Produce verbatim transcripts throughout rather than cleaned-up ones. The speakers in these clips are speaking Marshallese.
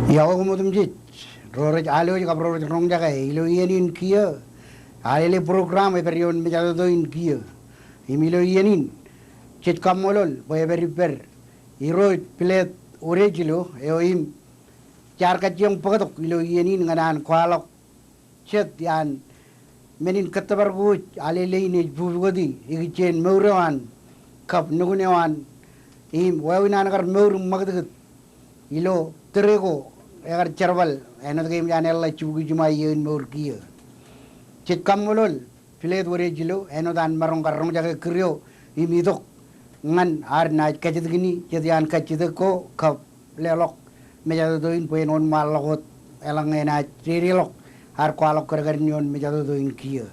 Iọkwe koṃ otemjej ro rej alwōj kab ro rej roñjake. Ilo iien in kiiō, Alele program ej pād ioon mejatoto in kiiō. Im ilo iien in, jej kaṃṃoolol bwe ej pād ippād Irooj Pilet Wodejilo eo im jaar kajjioñ bōktok ilo iien in ñan an kwaḷọk jet iaan men in kōttōpar ko wōj Alele in ej bubukoti ikijjien mour eo an kab nukun eo an im wāween an kar mour im ṃakūtkūt ilo tōre ko ekar jerbal āinwōt ke eṃōj an eḷḷā jibukwi jiṃa iiō in mour kiiō. Jej kaṃṃoolol Pilet Wodejilo āinwōt an maroñ kar roñjake kūr eo im itok ñan ad naaj kajjitōkini jet iaan kajjitōk ko kab leḷọk mejatoto in bwe en wōnṃaanḷọk wōt eḷaññe enaaj dedeḷọk ad kwaḷọk kadkadin ioon mejatoto in kiiō.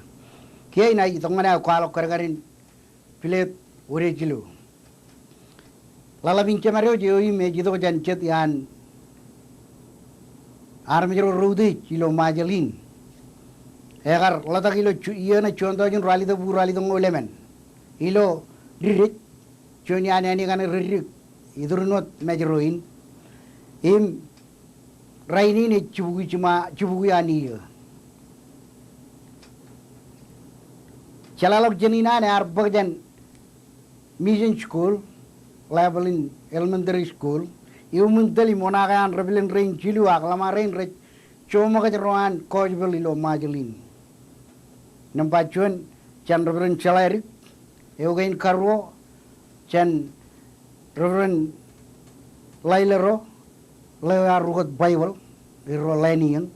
Kiiō inaaj itok ñan aō kwaḷọk kadkadin Pilet Wodejilo. Ḷaḷḷap in jemed eo eo im ej itok jān jet iaan armej ro routiej ilo Ṃajeḷ in. Ekar ḷotak ilo ju-, iiō ṇe juon tọujin ruwalitōk bukwi ruwalitōk ñoul emān. Ilo dik rej juon iaan āne kaṇe reddik iturin wōt mājro in. Im rainin ej jibukwi jiṃa, jibukwi an iiō. Jeḷāḷọkjeṇ in an ear bōk jān Mission School, Level in Elementary School, iuṃwin tōl im oṇaake an replin rein jilu ak ḷōṃarein rej joṃōkaj ro an gospel ilo Ṃajeḷ in. Nōṃba juon jān Reverend Jeḷādik, eo kein karuo jān Reverend Ḷailōro, ḷeo ear ukōt Baibōḷ, erro ḷain iiō.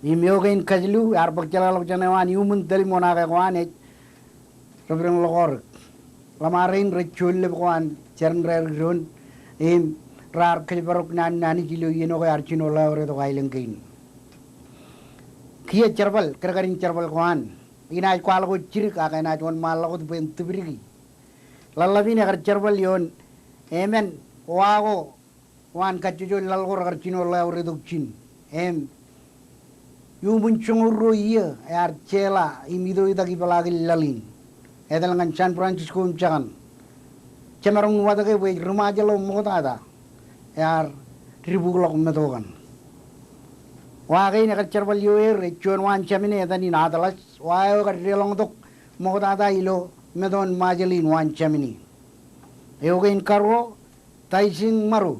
Im eo kein kajilu, ear bōk jeḷāḷọkjeṇ eo an iuṃwin tōl im oṇaake ko an ej Reverend Ḷokorik. Ḷōṃarein rej juon lōb ko an jar in raerik doon, im raar kōjparok naan in Anij ilo iien eo ke ear jino ḷaoretok aelōñ kein. Kiiō jerbal, kadkadin jerbal ko an. Inaaj kwaḷọk wōt jidik ak enaaj wōnṃaanḷọk wōt bwe en tipdiki. Ḷaḷḷap in ekar jerbal ioon emān wa ko waan kajjojo laḷ ko rekar jino ḷaoretok ijin. Im iuṃwin joñoul ruo iiō ear jeḷā im itoitak ipeḷaakin laḷ in. Etal ñan San Francisco im jekaṇ. Jemaroñ in watōke bwe ej ri Ṃajeḷ eo ṃoktata ear dibukḷọk meto kaṇ. Wa kein ekar jerbal ioer ej juon waan jāmine etan in Atlas, wa eo ekar deḷọñtok ṃoktata ilo metoon Ṃajeḷ in, waan jāmine. Eo kein karuo, Taising Ṃaro.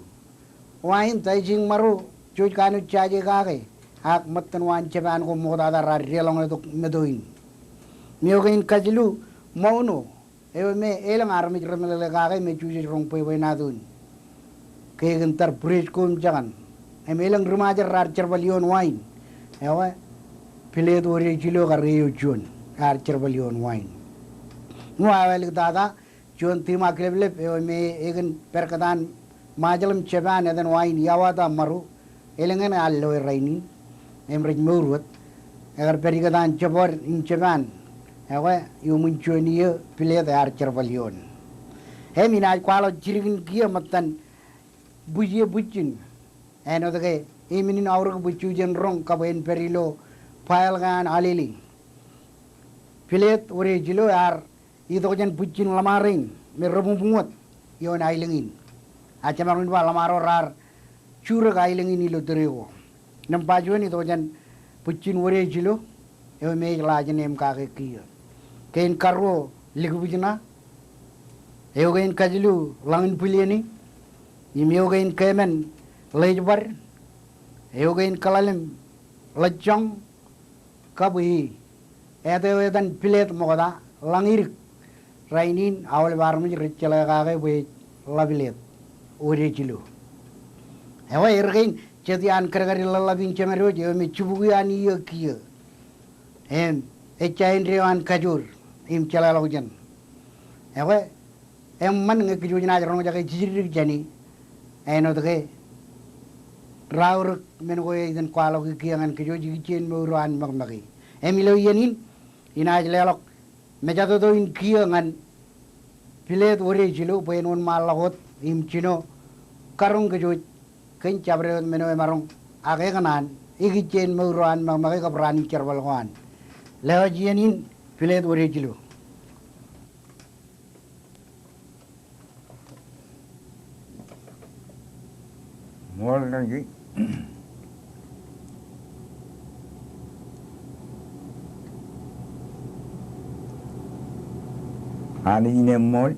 Wa in Taising Ṃaro, jouj kanooj jaje kake, ak ṃōttan waan Japan ko ṃoktata raar deḷọñtok meto in. Im eo kein kajilu, Ṃauno, eo me elōñ armej remeḷeḷe kake me Jisōs roñ bwebwenato in. Kekin tar bridge ko im jekaṇ. Im elōñ ri Ṃajeḷ raar jerbal ioon wa in. Ewe, Pilet Wodejilo kar eo juon ear jerbal ioon wa in. Im aō āliktata, juon tiṃa kileplep eo me ekin pād kōtaan Ṃajeḷ im Japan etan wa in Iwata Ṃaro. Elōñ eṇ ear loe rainin im rej mour wōt. Ekar pād ikōtaan jebọọd in Japan. Ekwe, iuṃwin juon iiō Pilet ear jerbal ioon. Im inaaj kwaḷọk jidik in kiiō ṃōttan bwij eō bwijin. Āinwōt ke eṃṃan in aorōk bwe jujen roñ kab en pād ilo file ko an Alele. Pilet Wodejilo ear itok jān bwijin ḷōṃarein me rebuñbuñ wōt ioon aelōñ in. A jemaroñ in ba ḷōṃaro raar jurōk aelōñ in ilo tōre ko. Nōṃba juon itok jān bwijin Wodejilo, eo me ej ḷaajin eṃ kake kiiō. Kein karuo Likbwijṇa, eo kein kajilu Ḷañinbwiljene, im eo kein keemān Ḷeejbad, eo kein kaḷalem Ḷajjoñ, kab e, etan eo etan Pilet ṃokta, Ḷañidik. Rainin aolep armej rej jeḷā kake bwe ej Ḷapilet Wodejilo. Ewe, er kein jet iaan kadkadin ḷaḷḷap in jemed wōj eo me jibukwi an iiō kiiō. Im ejja āindein eo an kajoor im jeḷāḷọkjeṇ. Ewe, eṃṃan ñe kōj wōj naaj roñjake jidikdik jāne, āinwōt ke raorōk men ko eo iten kwaḷọk kiiō ñan kōj wōj ikijjien mour eo an ṃakṃake. Im ilo iien in, inaaj leḷọk mejatoto in kiiō ñan Pilet Wodejilo bwe en wōnṃaanḷọk wōt im jino karoñ kōj wōj kōn jabdewōt men eo emaroñ ak ekōṇaan ikijjien mour eo an ṃakṃake kab raan in jerbal ko an. Lewōj iien in, Pilet Wodejilo. Ṃool, thank you. Anij in eṃṃool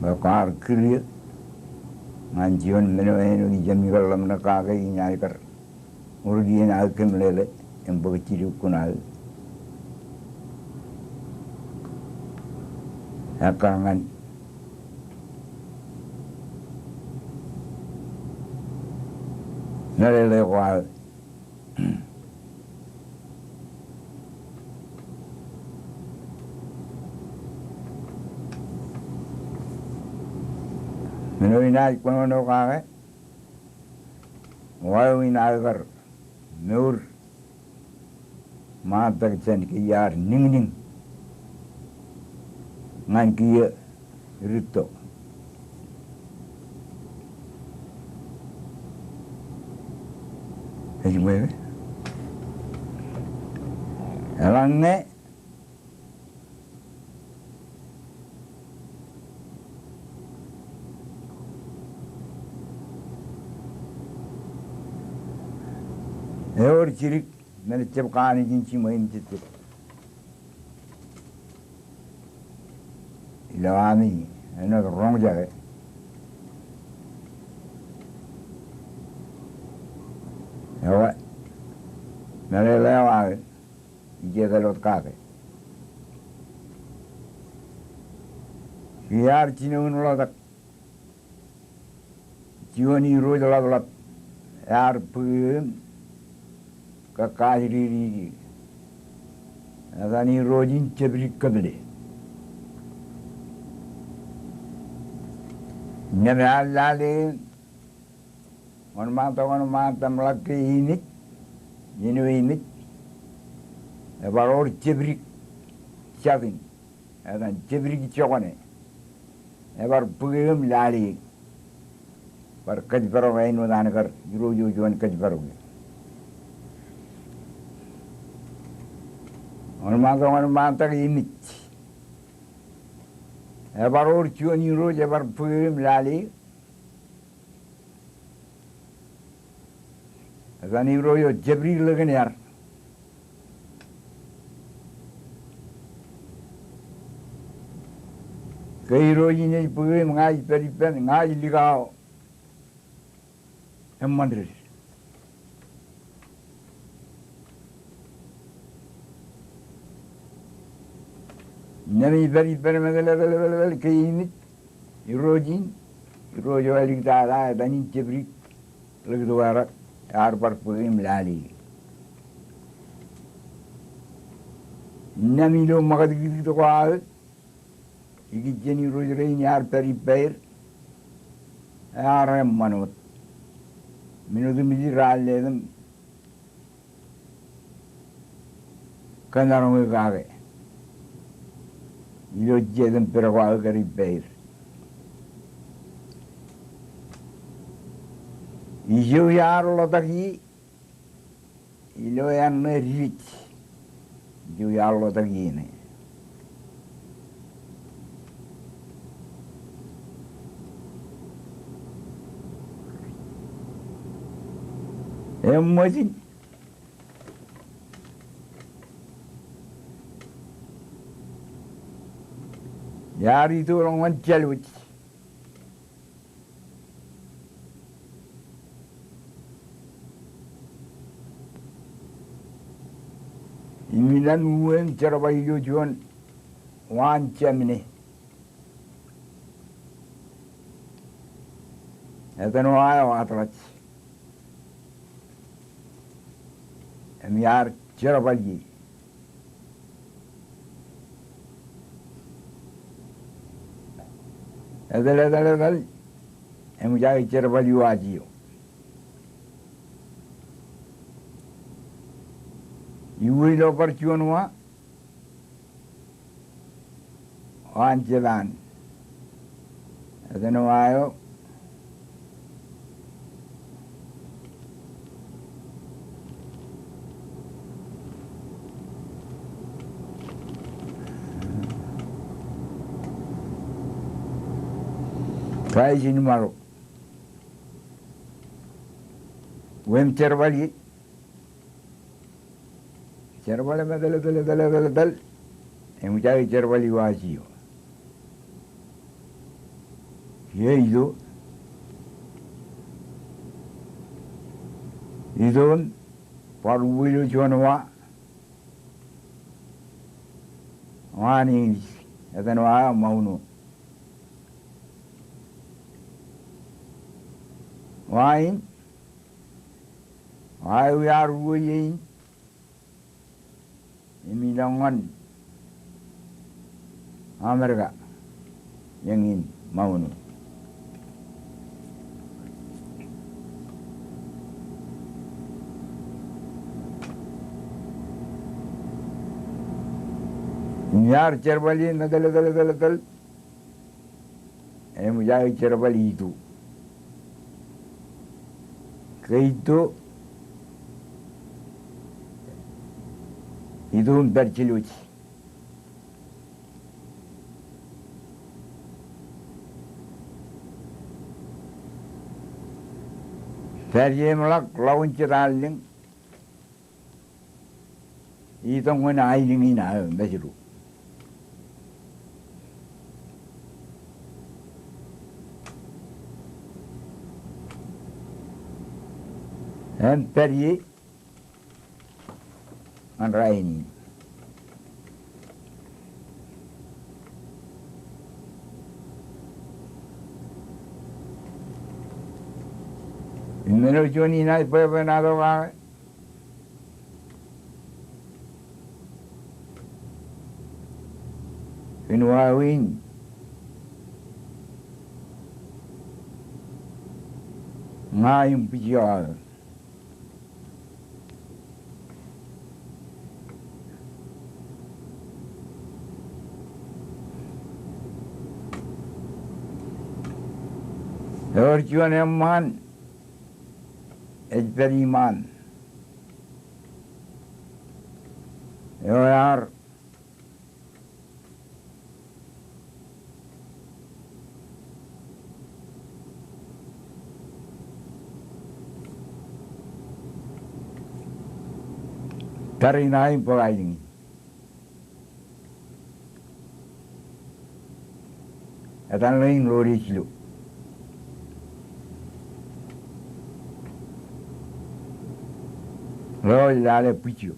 bwe kwaar kūr eō ñan juon men eo āinwōt ijeṃ ikar ḷōmṇak kake in aer kar wōr kien aō kōmeḷeḷe im bōk jidik kuṇaō. Ekkar ñan meḷeḷe ko aō. Men eo inaaj kōnono kake, wa eo in aō kar mour ṃaantak jān ke iar niñniñ ñan kiiō rūtto. Ej bwe eḷaññe ewōr jidik men ejjab kanooj in jiṃwe im jejjet. Ilo ami āinwōt roñjake, ewe meḷeḷe eo aō ij etal wōt kake. Kiiar jinoin ḷotak. Juon irooj ḷapḷap ear bōk eō im kakaajriri. Etan irooj in jebdik kōpile. Innām ear lale eō. Wōnṃaantak, wōnṃaantak ḷak ke eimej, āinwōt eimej, ebar wōr jebdik jatin. Etan jebdik jokwane. Ebar bōk eō im lale eō. Bar kōjparok āinwōt an kar irooj eo juon kōjparok eō. Wōnṃaantak, wōnṃaantak eimej. Ebar wōr juon irooj ebar bōk eō im lale eō. Etan irooj eo jebdik ḷōk in ear. Ke irooj in ej bōk eō im ña ij pād ippān, ña ij likao eṃṃan rid. Innām ij pād ippān im etal, etal, etal, etal, ke eimej irooj in, irooj eo eliktata, etan in jebdik ḷōk in ear, ear bar bōk eō im lale eō. Innām ilo ṃakūtkūt ko aō, ikijjien irooj rein ear pād ippaer, ear eṃṃan wōt. Men otemjej raar letok im kōnnaroñ eō kake ilo jet im pād ko aō kar ippaer. Ijo iar ḷotak ie ilo eṇ ṇe dik. Ijo iar ḷotak ie ṇe. Eṃōj in. Iar itoḷọk ñan jālwōj. Im inām uwe im jerbal ilo juon waan jāmine. Etan eo aō Atlas. Im iar jerbal ie. Etal, etal, etal. Eṃōj aō jerbal uwaaj eo. Iuwe ilo bar juon wa. Waan Jeban. Etan eo aō. Kaijin Maro. Wōm jerbal ie. Jerbal im etal, etal, etal, etal, etal. Eṃōj aō jerbal eo aō jiio. Kiiō ito. Ito im bar ruo ilo juon wa. Wa in English, etan wa eo Mauno. Wa in, wa eo ear ruo ie in. Im ilọk ñan Amerika, eñin Mauno. Im ear jerbal ie, etal, etal, etal, etal. Eṃōj aō jerbal ito. Ke ito, ito im pād jiljot. Pād ie im ḷak ḷọk in jet allōñ. Itoñ ñan aelōñ in aō Mājro. Im pād ie ñan rainin. Im men eo juon in aō bwebwenato kake. Kōn wa eo in ña im bwij eo aō. Ewōr juon eṃṃaan ej pād iṃaan. Eo ear tar in aō im bōk aelōñ in. Etan ḷein Ḷodeej ilo. Ḷeo ej lale bwij eo.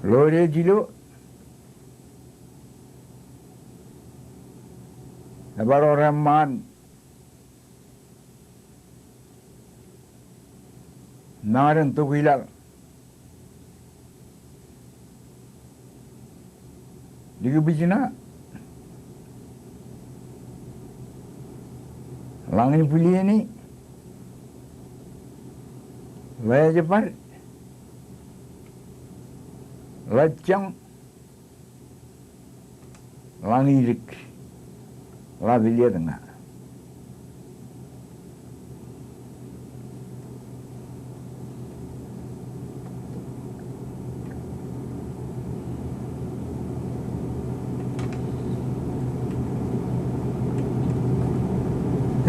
Ḷodeej ilo. Ebar wōr eṃṃaan Mañōd in Tokwilaḷ. Likibwijna. Ḷañ in bwilene. Ḷe ej bar. Ḷe ej jañ. Ḷañ idik, ḷap iliet ña.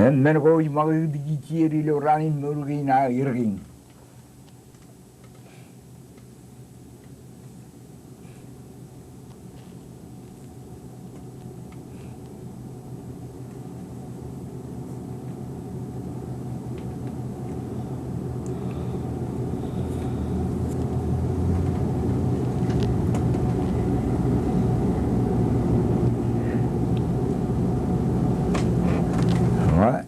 Im men ko ij ṃakūtkūt jijet ilo raan in mour kein aō erkein. All right.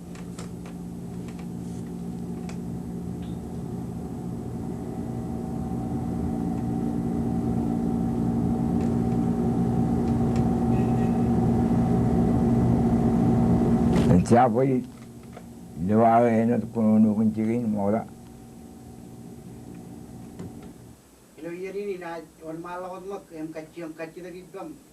Ejja bwe ilo aō āinwōt kōnono kōn jikin ṃokta. Ilo iien in inaaj wōnṃaanḷọk wōt ṃōk im kajjioñ kajjitōk ippaṃ.